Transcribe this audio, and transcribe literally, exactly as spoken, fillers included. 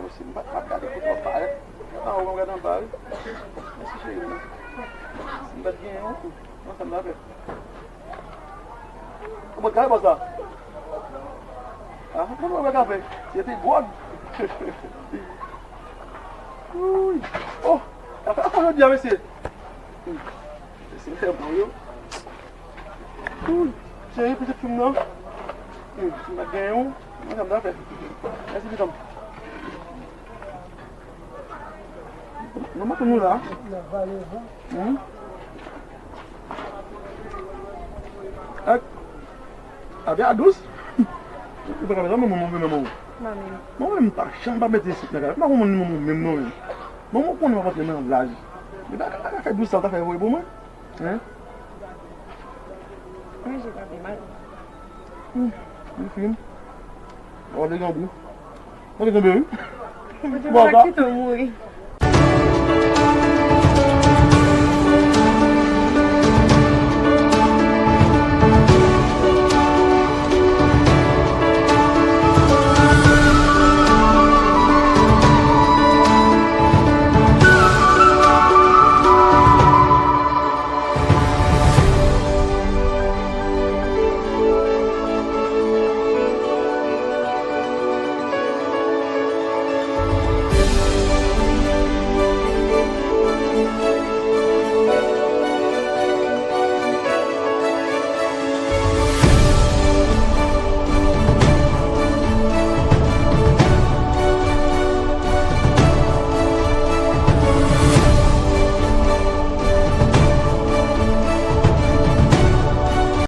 Mèsi, m pa, m ap gade kote w ap parèt. Gade anwo, m gade anba, wi. Mèsi, cheri m nan. M pa t gen yon, non, sa m ta fè. Ou mèt gade bò sa. Ah, mwen wè kafe. Se te gwòg. Ui. Oh, kafe a fò jodi a, mesye. Hmm. Mesye, fè bon, yo. Ui. Cheri, pitit fi m nan. Hmm. M pa t gen yon. Mwen, sa m ta fè. Mèsi, pitit m. Manman, pou nou la. Hmm? Ak, avè a dous. Ou pa ka fè sa, manman, manman, manman. Manman, m pa janm pa mete sik nan kafè. M pa konn manman menm non, menm. Manman konnen m ap antre nan laj. Li pa ka fè dous sa, l ta fè voye pou mwen. Hein? Manje pa pi mal. Hmm, li fin. Ou te gen gou. Ou te tonbe, wi. Ou te Bon, pa sa. Kite w mouri.